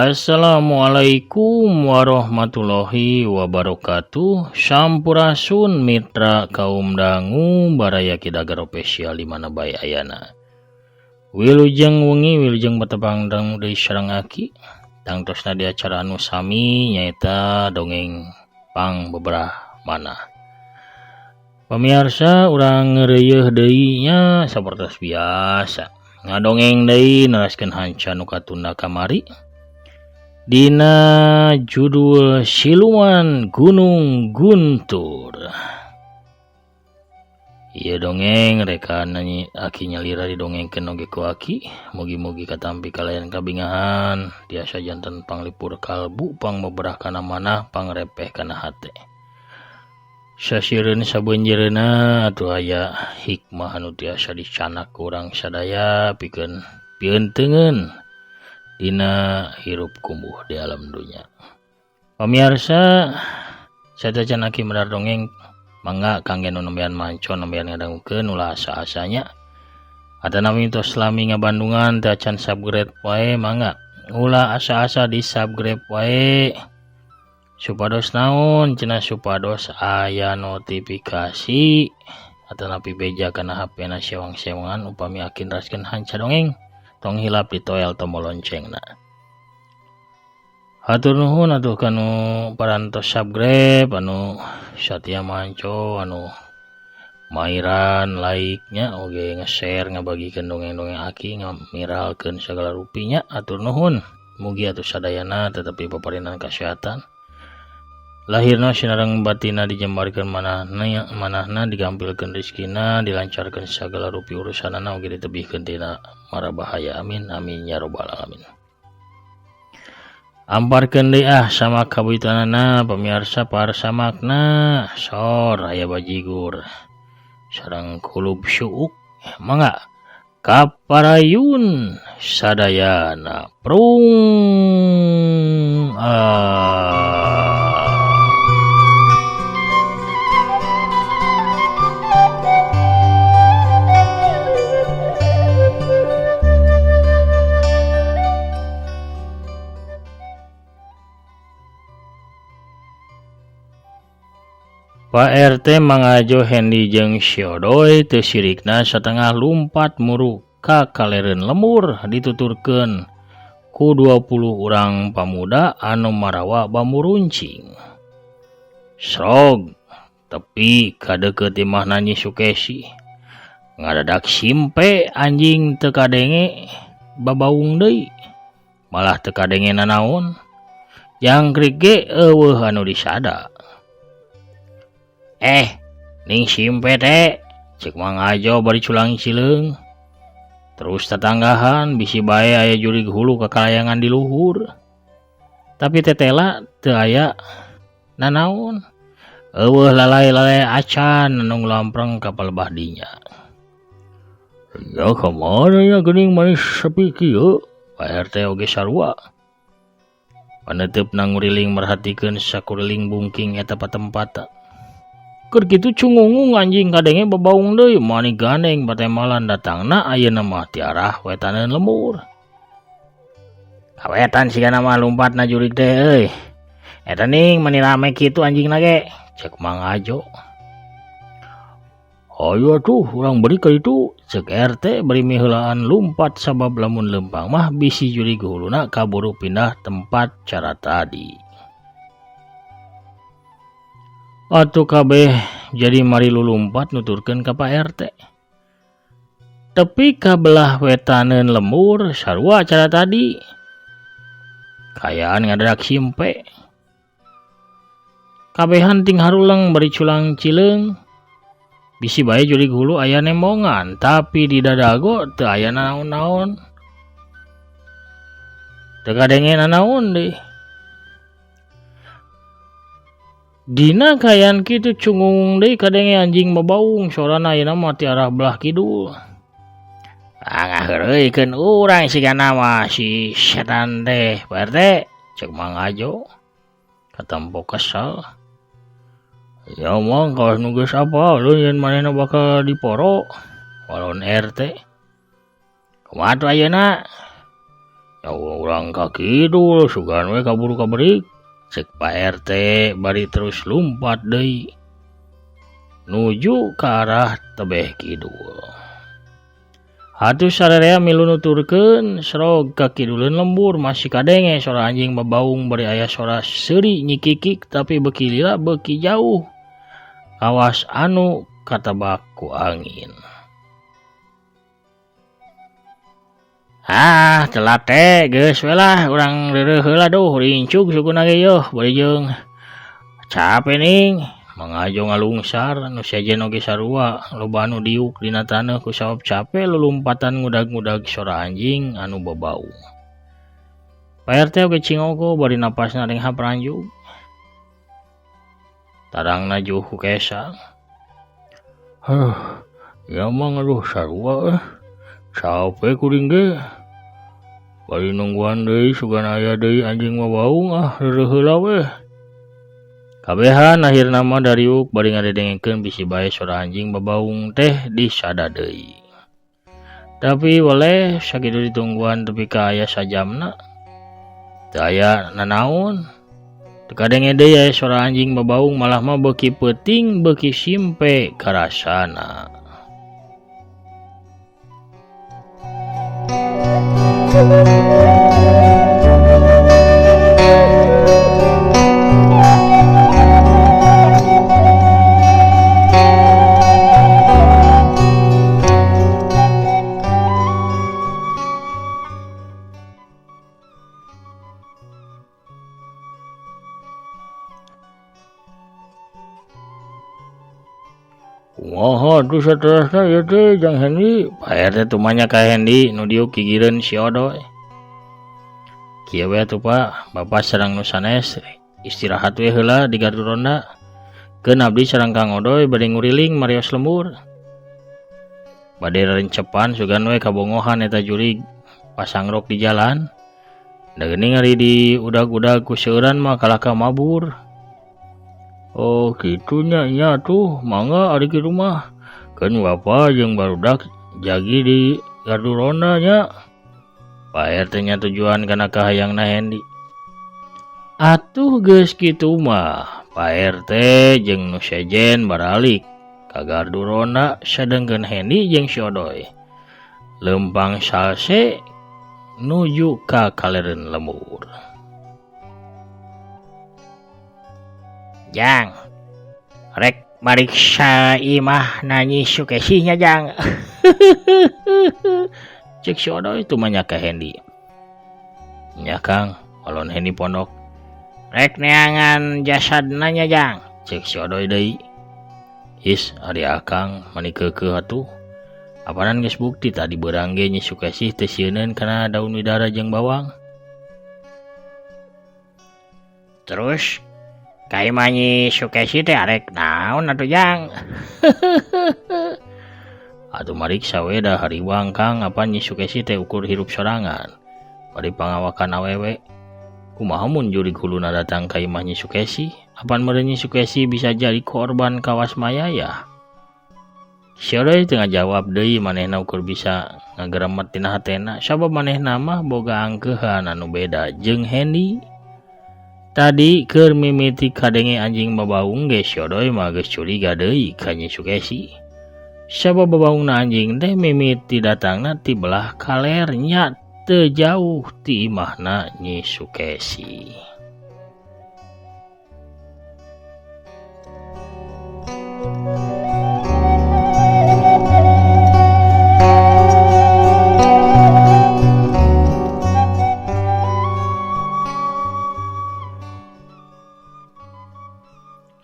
Assalamualaikum warahmatullahi wabarakatuh. Sampurasun mitra kaum dangu baraya Kidagar Official di mana bae ayana. Wilujeng wengi wilujeng patepang dangu deui sareng aki. Tangtosna di acara anu sami nyaeta dongeng pang beberah mana. Pamiarsa urang ngeureuyeeh deui nya sapertos biasa. Ngadongeng deui neraskeun hanca nu katunda kamari. Dina judul Siluman Gunung Guntur. Ieu dongeng reka nyanyi aki nyalira didongengkeun oge ku aki. Mugi-mugi katampi kalayan kabingahan tiasa janten panglipur kalbu pangbeberah kana manah pangrepeh kana hate. Sasireun sabeunjeureuna atuh aya hikmah anu tiasa dicanak ku urang sadaya pikeun pienteungeun dina hirup kumbuh di alam dunya. Pamiarsa satacan aki medar dongeng mangga kangge nu nembean manco nembean ngadangukeun ulah asa-asanya. Atanawi tos lami ngabandungan teu acan subscribe wae mangga ulah asa-asa di subscribe wae supados naon cenah supados aya notifikasi atanapi beja kana HP na sewang-sewangan upami aki neraskeun hanca dongeng. Tong hilap ditoel tombol loncengna. Hatur nuhun atuh kanu parantos subscribe anu satia manco anu mairan like-nya oge nge-share ngabagikeun dongeng-dongeng aki ngamiralkeun sagala rupinya. Hatur nuhun. Mugi atuh sadayana tetapi paparinan kasehatan. Lahirna sinareng batina dijembarkeun manahna manahna digampilkeun rezekina dilancarkeun sagala rupi urusanana oge ditebihkeun tina mara bahaya. Amin amin ya rabbal alamin. Amparkeun deui ah sama kabuyutanana pamiarsa parsamakna sor aya bajigur sareng kulub suuk mangga kaparayun sadayana prung ah. Pak RT Mangajo Hendi jeung Siodoy teu sirikna satengah lumpat muruk ka kalereun lemur dituturkeun ku 20 urang pamuda anu marawa bambu runcing. Srog tepi ka deukeut imahna Nyi Sukesi. Ngadadak simpe anjing teu kadenge babaung deui. Malah teu kadenge nanaon. Jangkrik ge eueuh anu disada. Ning simpe teh cek Mang Ajo bari culang cileung. Terus tetanggahan bisi bae aya jurig hulu kakalayangan di luhur. Tapi tetela teu aya nanaon. Eueuh lalai-lalai acan anu nglampreng ka palebah dinya. Ya kamana nya geuning manis sepi kieu? Pak RT oge sarua. Paneuteup nguriling merhatikeun sakuriling bungking eta patempatan. Keur kitu cungungung anjing kadenge babaung deui mani gandeng patemalan datangna ayeuna mah ti arah wetaneun lembur. Kawetan sigana mah lumpatna jurig teh euy. Eta ning mani rame kitu anjingna ge cek Mang Ajo. Hayu atuh urang beri ka ditu cek RT bari miheulaan lumpat sabab lamun leumpang mah bisi jurig huluna kaburu pindah tempat cara tadi. Atuh kabeh jadi mari lulumpat nuturkeun ka Pak RT. Tepi ka belah wetaneun lembur sarua cara tadi. Kayaan ngadadak simpe. Kabehan ting haruleng bari culang cileung. Bisi bae jurig hulu aya nembongan tapi di dadago teu aya naon-naon. Teu kadenge nanaon deui. Dina kayan kitu cungung deui kadenge anjing babaung sorana ayeuna mah ti arah belah kidul. Ah ngaheureuykeun urang sigana mah si setan teh Pak RT cek Mang Ajo. Katampo kesel. Ya mang kawas nu geus apal yen manehna bakal diporo walon RT. Kumaha atuh ayeuna? Ya urang ka kidul sugan we kaburu kaberik. Cek Pak RT bari terus lumpat deui nuju ka arah tebeh kidul. Atuh sararea milu nuturkeun serog ka kiduleun lembur masih kadenge sora anjing babaung bari aya sora seuri nyikikik tapi beuki lila beuki jauh. Kawas anu katebak ku angin. Ah, telat teh geus we lah urang reureuh heula duh rincug sukuna ge yeuh bari jeung capek ning. Mangajo ngalungsar nu sejen oge sarua loba anu diuk dina taneuh ku sabab capek lulumpatan ngudag-ngudag sora anjing anu babaung. Pak RT oge cingogo bari napasna renghap ranjug. Tarangna juh ku kesa. Huh, ya mah aduh sarua capek kuring ge. Bari nungguan deui sugan aya deui anjing babaung ah reureuh heula we. Kabehan akhirna mah dariuk bari ngadedengekeun bisi bae sora anjing babaung teh disada deui. Tapi weleh sakitu ditungguan tepi ka aya sajamna. Teu aya nanaon. Teu kadenge deui aya sora anjing babaung malah mah beuki peuting beuki simpe karasana. Kumaha atuh saterasna ieu teh Jang Hendi? Pak RT tumanya ka Hendi nu diuk gigireun si Odoy. Kieu we atuh Pak, Bapak sareng nu sanes istirahat we heula di gardu ronda. Keun abdi sareng Kang Odoy bade nguriling marios lembur. Bade rencepan sugan we kabongohan eta jurig pasangrok di jalan. Da geuning ari di udag-udag ku seueuran mah kalahka mabur. Oh kitu nya nya tuh mangga ari kitu mah. Keun bapa jeung barudak jagi di gardu ronda nya. Pak RT nya tujuan kana kahayangna Hendi. Atuh geus kitu mah Pak RT jeung nu sejen baralik ka gardu ronda sadengkeun Hendi jeung si Odoy. Leumpang salse nuju ka kalereun lembur. Jang, rek mariksa imah Nyi Sukesih nya Jang. Cek si Odoy tumanya ka Hendi. Nya Kang, walon Hendi pondok. Rek neangan jasadna nya Jang. Cek si Odoy deui. Is, ari Akang mani keukeuh atuh. Apanan geus bukti tadi beurang ge Nyi Sukesih teu sieuneun kana daun widara jeung bawang. Terus ka imah Nyi Sukesih teh arek naon atuh Jang? Atuh mariksa we da hariwang Kang, apan Nyi Sukesih teh ukur hirup sorangan. Bari pangawakan awewe. Kumaha mun jurig huluna datang ka imah Nyi Sukesih? Apan meureun Nyi Sukesih bisa jadi korban kawas mayaya? Si Odoy teu ngajawab deui manehna ukur bisa ngageremet dina hatena sabab manehna mah boga angkeuhan anu beda jeung Hendi. Tadi keur mimiti kadenge anjing babaung ge si Odoy mah geus curiga deui ka Nyi Sukesih. Sabab babaungna anjing teh mimiti datangna ti belah kaler nya teu jauh ti imahna Nyi Sukesih.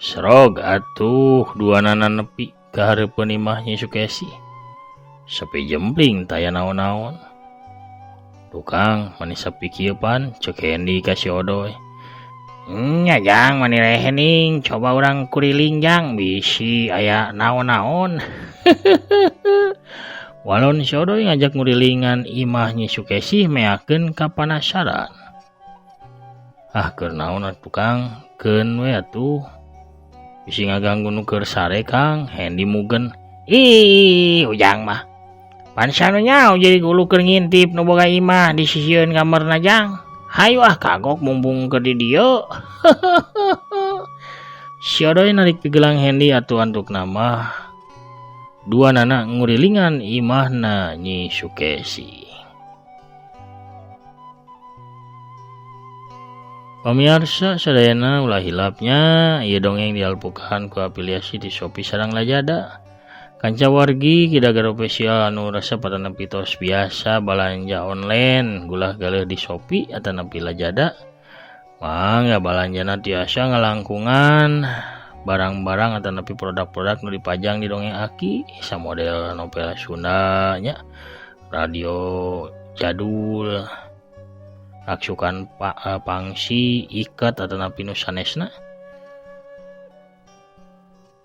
Serog atuh duanana nepi ka hareupeun imah Nyi Sukesih. Sepi jempling taya naon-naon. Tukang mani sepi kieu pan cek Hendi ka si Odoy. Nya Jang mani rehening coba urang kuriling Jang bisi aya naon-naon. Walon si Odoy ngajak ngurilingan imah Nyi Sukesih meakeun kapanasaran. Ah keur naon atuh Kang, keun we atuh. Bisi ngaganggu nu keur sare Kang, Hendi mugen. Ih, Ujang mah. Pan saha nu nyaho jurig hulu keur ngintip nu boga imah di sisieun kamarna jang. Hayu ah kagok mumpung keur di dieu. Si Odoy narik pigelang Hendi atuh antukna mah duanana ngurilingan imahna Nyi Sukesi. Pamiarsa sadayana ulah hilapnya ieu dongeng dialpukan ku afiliasi ti Shopee sareng Lazada. Kanca wargi Kidagar Official anu resep atanapi tos biasa balanja online gulah galeuh di Shopee atanapi Lazada. Mangga balanjana tiasa ngalangkungan barang-barang atanapi produk-produk nu dipajang di dongeng Aki samodel novel Sunda nya, radio jadul, raksukan pangsi iket atanapi nu sanesna.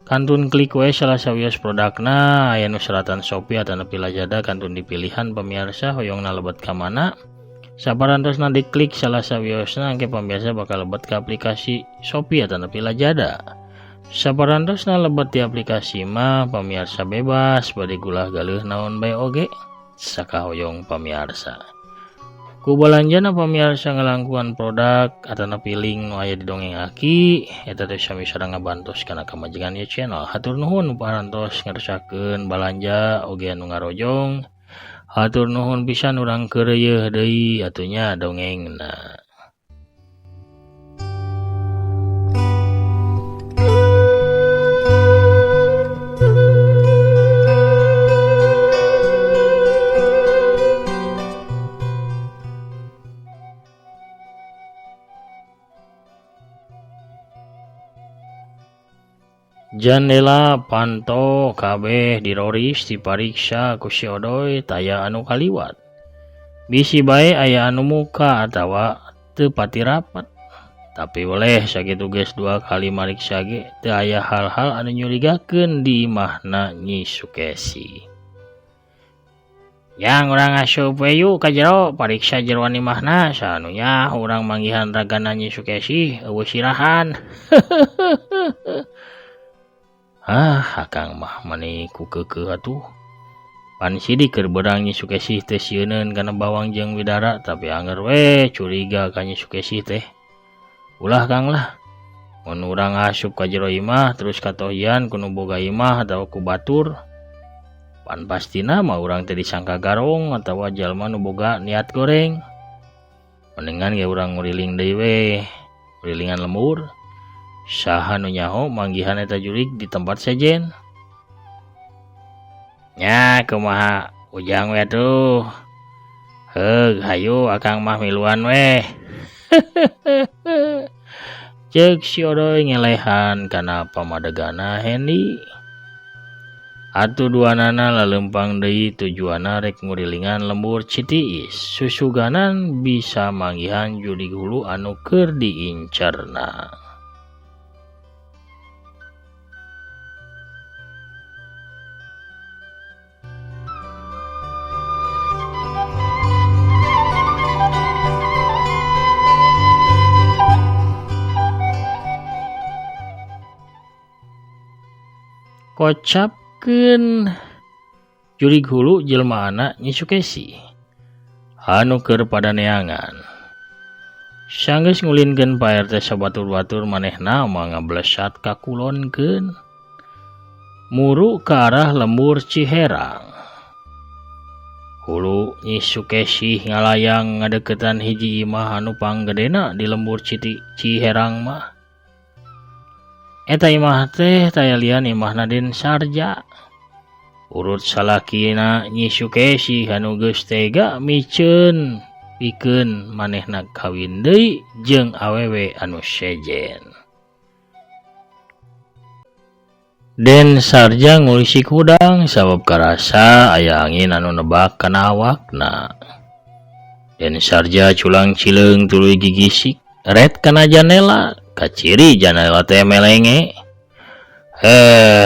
Kantun klik we salah sawios produkna aya nu seratan Shopee atanapi Lazada kantun dipilihan pamiarsa hoyongna lebet ka mana. Saparantosna diklik salah sawiosna engke pamiarsa bakal lebet ka aplikasi Shopee atanapi Lazada. Saparantosna lebet di aplikasi mah pamiarsa bebas bade gulah galeuh naon bae oge sakahoyong pamiarsa. Ku balanjana pamiarsa ngalangkungan produk atanapi link nu aya di dongeng Aki eta teh sami sareng ngabantos kana kamajengan ieu channel. Hatur nuhun nu parantos ngarsakeun balanja oge anu ngarojong. Hatur nuhun pisan urang keureuyeeh deui atuh nya dongengna. Jandela panto kabeh diroris dipariksa ku si Odoy taya anu kaliwat. Bisi bae aya anu muka atawa teu pati rapat. Tapi weleh sakitu geus 2 kali mariksa ge teu aya hal-hal anu nyurigakeun di imahna Nyi Sukesi. Yang urang asup we yuk ka jero pariksa jeroan imahna saha nu nyaho urang manggihan ragana Nyi Sukesi eueuh sirahan. Ah, akang mah mani ku keukeuh atuh. Pan sidik keur beurang Nyi Sukesih teh sieuneun kana bawang jeung widara tapi anger we curiga ka Nyi Sukesih teh. Ulah Kang lah. Mun urang asup ka jero imah terus katohian ku nu boga imah atawa ku batur. Pan pastina mah urang teh disangka garong atawa jalma nu boga niat goreng. Mendingan ge urang nguriling deui we, ngurilingan lembur. Saha nu nyaho manggihan eta jurig di tempat sejen. Nya kumaha ujang we atuh. Heug hayu akang mah miluan we. Ceuk si Odoy ngelehan kana pamadegana Hendi. Atuh duanana laleumpang deui tujuanna rek ngurilingan lembur Citiis. Susuganan bisa manggihan jurig hulu anu keur diincerna. Kocapkeun jurig hulu jelmaana Nyi Sukesi anu keur pada neangan. Sanggeus ngulinkeun Pak RT sabatur-batur manehna mah ngablesat ka kulonkeun. Muru ka arah lembur Ciherang. Hulu Nyi Sukesi ngalayang ngadeukeutan hiji imah anu panggedena di lembur Ciherang mah. Eta imah teh taya lian imahna Den Sarja. Urut salakina Nyi Sukesi anu geus tega miceun pikeun manehna kawin deui jeung awewe anu sejen. Den Sarja ngulisik hudang sabab karasa aya angin anu nebak kana awakna. Den Sarja culang cileung tuluy gigisik ret kana janela. Kaciri janela teh melenge.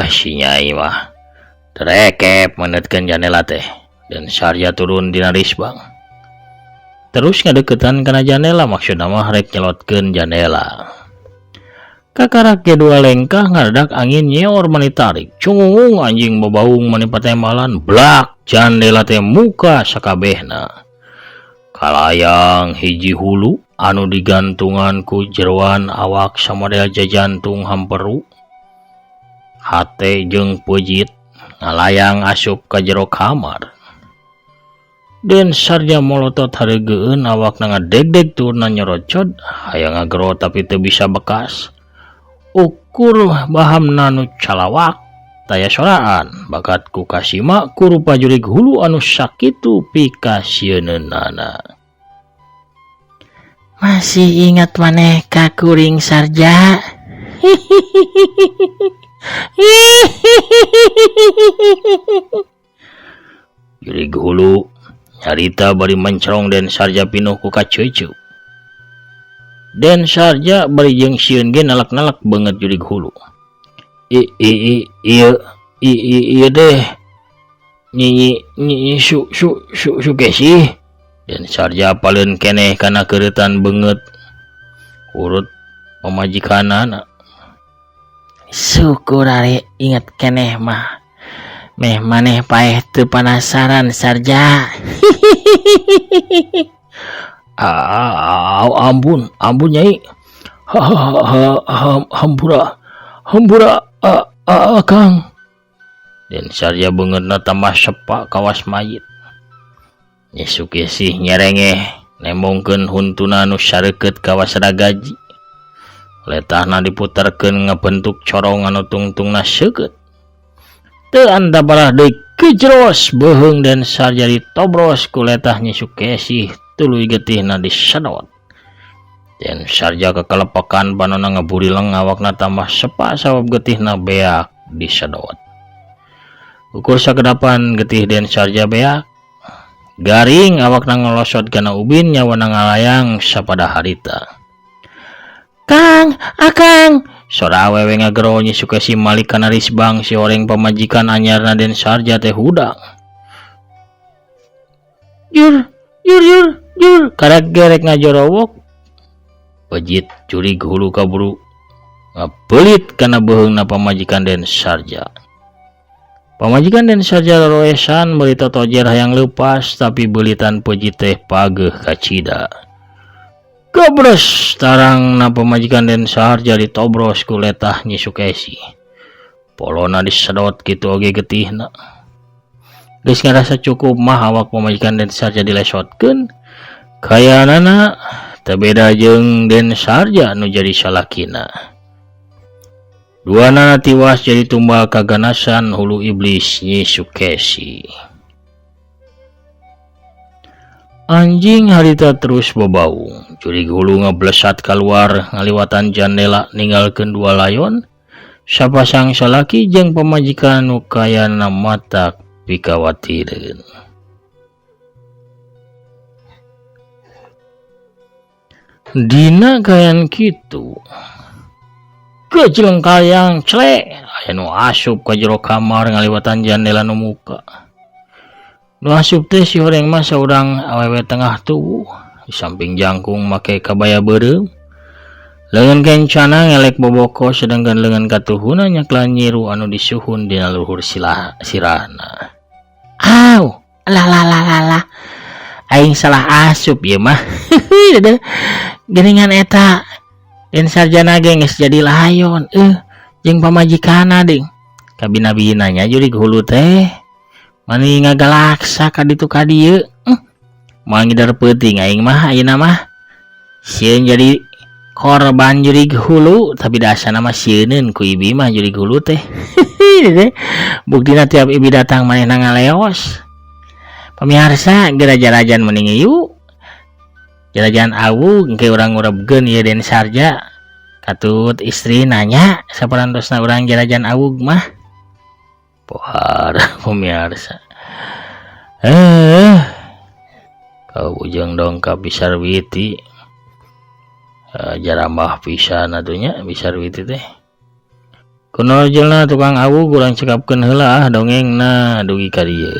Si Nyai mah terekep meunetkeun janela teh. Dan Sarja turun dina risbang. Terus ngadeukeutan kana janela maksudna mah rek nyelotkeun janela. Kakarak ge 2 lengkah ngadadak angin nyeor mani tarik. Cungung anjing babaung mani patembalan blak Jandela teh muka sakabehna. Kalayang hiji hulu anu digantungan ku jeroan awak samodel jajantung hamperu. Hate jeung peujeut ngalayang asup ka jero kamar. Den Sarja molotot hareugeun awakna ngadegdeg turna nyorocod hayang ngagero tapi teu bisa bekas. Ukur bahamna nu calawak taya soraan bakat ku kasima ku rupa jurig hulu anu sakitu pikasieunana. Masih ingat maneh ka kuring Sarja? Jurig hulu nyarita bari mencerong Den Sarja pinuh ku kaceuceup. Den Sarja bari jeung sieun ge nalak-nalak beungeut jurig hulu. I i i ieu i i ieu teh nyi nyi su su su Sukesi. Den Sarja paleun keneh kana keureutan beungeut urut pamajikanana. Syukur are inget keneh mah. Meh maneh paeh teu panasaran Sarja. Ampun, ampun nyai. Hampura, hampura akang. Den Sarja beungeutna tambah sepa kawas mayit. Nyi Sukesih nyerengeh nembongkeun huntuna nu sareukeut kawas ragaji. Letahna diputerkeun ngabentuk corong anu tungtungna seukeut. Teu antabarah deui kejros beuheung Den Sarja ditobros ku letah Nyi Sukesih tuluy getihna disedot. Den Sarja kekelepekan panonna ngaburileng awakna tambah sepa sabab getihna beak disedot. Ukur sakedapan getih Den Sarja beak garing awakna ngelosot kana ubin nyawana ngalayang sapada harita. Kang, akang. Sora awewe ngagero Nyi Sukesi malik kana risbang si oreng pamajikan anyarna Den Sarja teh hudang. Jur, jur, jur, jur, karek gerek ngajorowok. Pejit jurig hulu kaburu ngabelit kana beuheungna pamajikan Den Sarja. Pamajikan Den Sarja loroesan meuli totojer hayang leupas tapi beulitan pejit teh pageuh kacida. Gobros tarangna pamajikan Den Sarja ditobros ku letah Nyi Sukesi. Polona disedot kitu oge getihna. Geus ngarasa cukup mah awak pamajikan Den Sarja dilesotkeun. Kayanana teu beda jeung Den Sarja nu jadi salakina. Duanana tiwas jadi tumbal kaganasan hulu iblis Nyi Sukesi. Anjing harita terus bebaung. Jurig hulu ngablesat kaluar ngaliwatan jandela ninggalkeun dua layon. Sapasang salaki jeung pamajikan nu kayana matak pikawatireun. Dina kayan kitu. Kejeleng kayang clek aya nu asup ka jero kamar ngaliwatan jandela nu muka. Nu asup teh si horeng mah saurang awewe tengah tubuh di samping jangkung make kabaya beureum. Leungeun kencana ngelek boboko sedangkan leungeun katuhuna nyakla nyiru anu disuhun dina luhur sirahna. Aw, lah lah lah lah lah. Aing salah asup ieu mah. Geuningan eta Den Sarjana ge geus jadi layon jeung pamajikanna deui. Kabina-bina nya jurig hulu teh. Mani ngagalaksa ka ditu ka dieu. Moal ngider peuting aing mah ayeuna mah. Sieun jadi korban jurig hulu tapi dasana mah sieuneun ku ibi mah jurig hulu teh. Buktina tiap ibi datang manehna ngaleos. Pamiarsa geura jarajan mending yuk. Jarajan awug engke urang ngurebkeun ieu Den Sarja. Katut istri nanya saparantosna urang jarajan awug mah. Pohara pemirsa. Kau ujung dongkap Bisarwiti. Jarambah pisan atunya Bisarwiti teh. Kuno jelna tukang awug urang cekapkeun heula ah dongengna dugi ka dieu.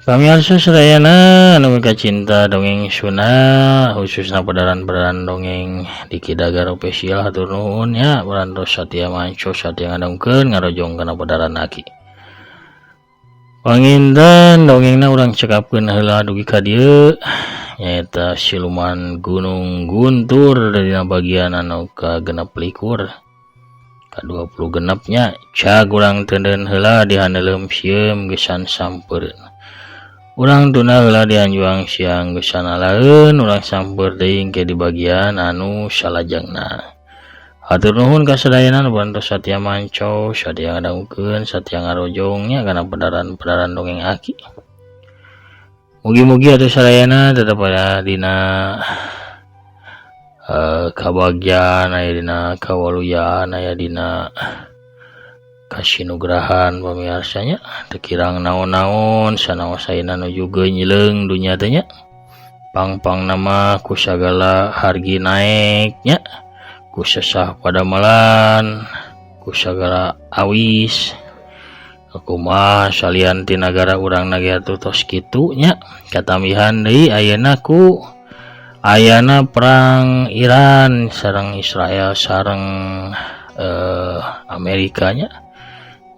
Pamirsa sadayana anu mikacinta dongeng Sunda khususna pedaran-pedaran dongeng di Ki Dagar Official hatur nuhun nya parantos satia manco satia ngadongkeun ngarojong kana pedaran aki. Panginten dongengna urang cekapkeun heula dugi ka dieu nyaeta Siluman Gunung Guntur dina bagian anu ka-26 ka-26 nya cag urang teuneun heula di haneuleum sieum geusan sampeureun. Urang tuna heula di hanjuang siang geusan alaeun urang sampeur deui engke di bagian anu salajengna. Hatur nuhun ka sadayana nu parantos satia manco, satia ngadangukeun, satia ngarojong nya kana pedaran-pedaran dongeng aki. Mugi-mugi atuh sadayana tetep aya dina kabagjaan, aya dina kawaluyaan, aya dina kasinugrahan pamiarsa nya teu kirang naon-naon sanaos ayeuna nuju geunjleung dunya teh nya pang-pangna mah ku sagala hargi naek nya ku sesah padamelan ku sagala awis kumaha salian ti nagara urang na ge atuh tos kitu nya katambihan deui ayeuna ku ayana perang Iran sareng Israel sareng Amerika nya.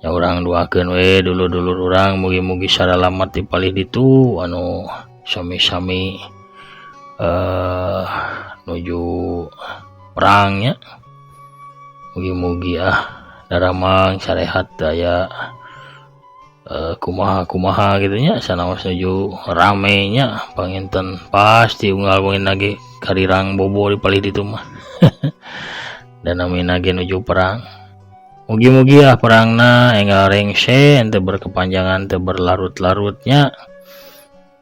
Ya urang doakeun we dulur-dulur urang mugi-mugi saralamat di palih ditu anu sami-sami nuju perang nya. Mugi-mugi daramang sarehat aya kumaha-kumaha kitu nya sanaos nuju rame nya panginten pasti unggal wengi ge karirang bobo di palih ditu mah. Dan namina ge nuju perang. Mugi-mugi perangna enggal rengse henteu berkepanjangan teu berlarut-larutnya.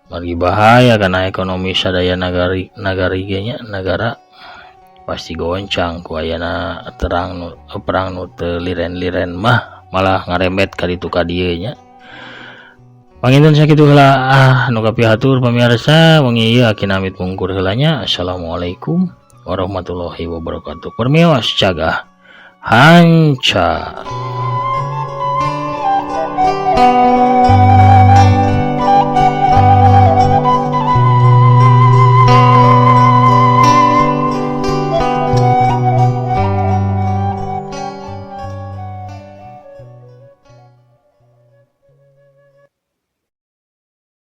Margi bahaya kana ekonomi sadaya nagari nagari ge nya nagara pasti goncang ku ayana terang nu perang nu teu liren-liren mah malah ngarembet ka ditu ka dieu nya. Panginten sakitu heula nu kapihatur pamirsa wengi ieu aki namit mungkur heula nya. Assalamualaikum warahmatullahi wabarakatuh. Permios cagah hanca.